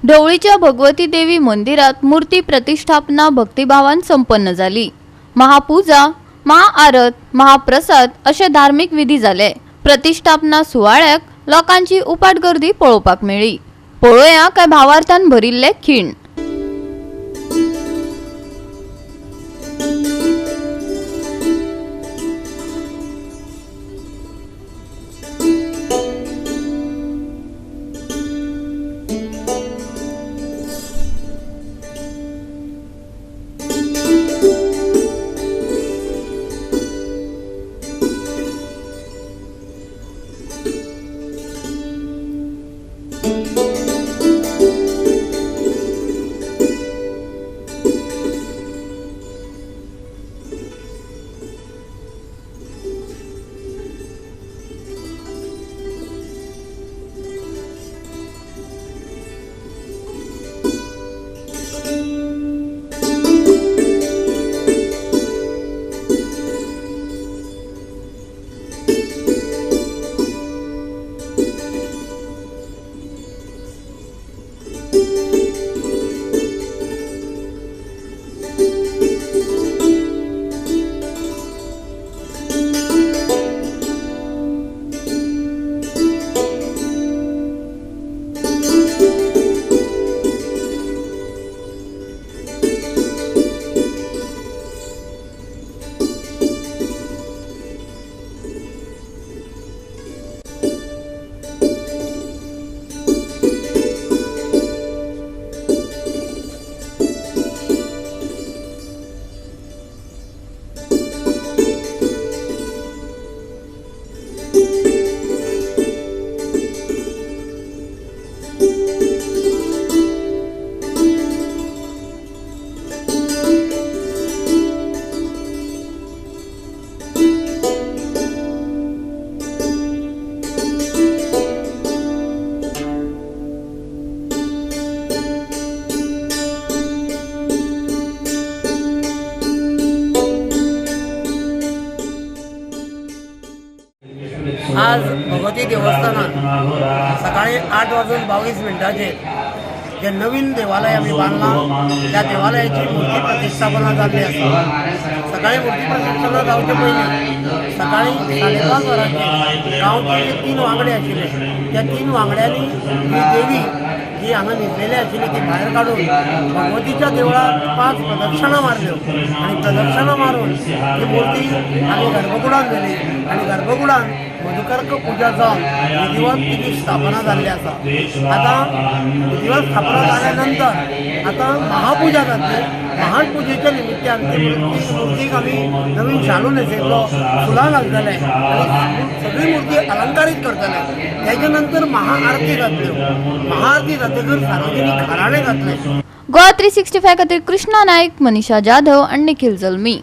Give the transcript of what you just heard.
ढवळीच्या भगवती देवी मंदिरात मूर्ती प्रतिष्ठापना भक्तिभावान संपन्न जाली. महापूजा, महाआरत, महाप्रसाद अशे धार्मिक विधी जाले. प्रतिष्ठापना सुवाळ्याक लोकांची उपाट गर्दी पळोवपाक मेळ्ळी. पळोवया काय भावार्थान भरिल्ले खीण. आज भगवती देवस्थानात सकाळी 8:22 जे नवीन देवालय आमी बांदलां त्या देवालयाची मूर्ती प्रतिष्ठापना जाल्ली आसा. सकाळी मूर्ती प्रतिष्ठापना जावचे पयलीं सकाळी 5:30 वरांचेर गांवचे जे 3 वांगडे आशिल्ले त्या 3 वांगड्यांनी ही देवी जी हांगा न्हिदलेली आशिल्ली ती भायर काडून भगवतीच्या देवळात 5 प्रदक्षिणा मारल्यो आनी प्रदक्षिणा मारून ही मूर्ती आमी गर्भकुडान व्हेली आनी गर्भकुडान मधुकर्क पूजा जावन विधिवत तिची स्थापना जाल्ली आसा. आतां विधिवत स्थापना जाल्या नंतर आतां महापूजा जातली. महापुजेच्या निमित्तान ती मूर्तीक आमी नवीन शालू न्हेसयतलो, फुलां घालतले आनी सगळी मूर्ती अलंकारीत करतले. तेच्या नंतर महाआरती जातल्यो. महाआरती जातकीर सार्वजनीक घराणें जातलें. गोवा 365 खातीर कृष्णा नायक, मनीषा जाधव आनी निखिल जल्मी.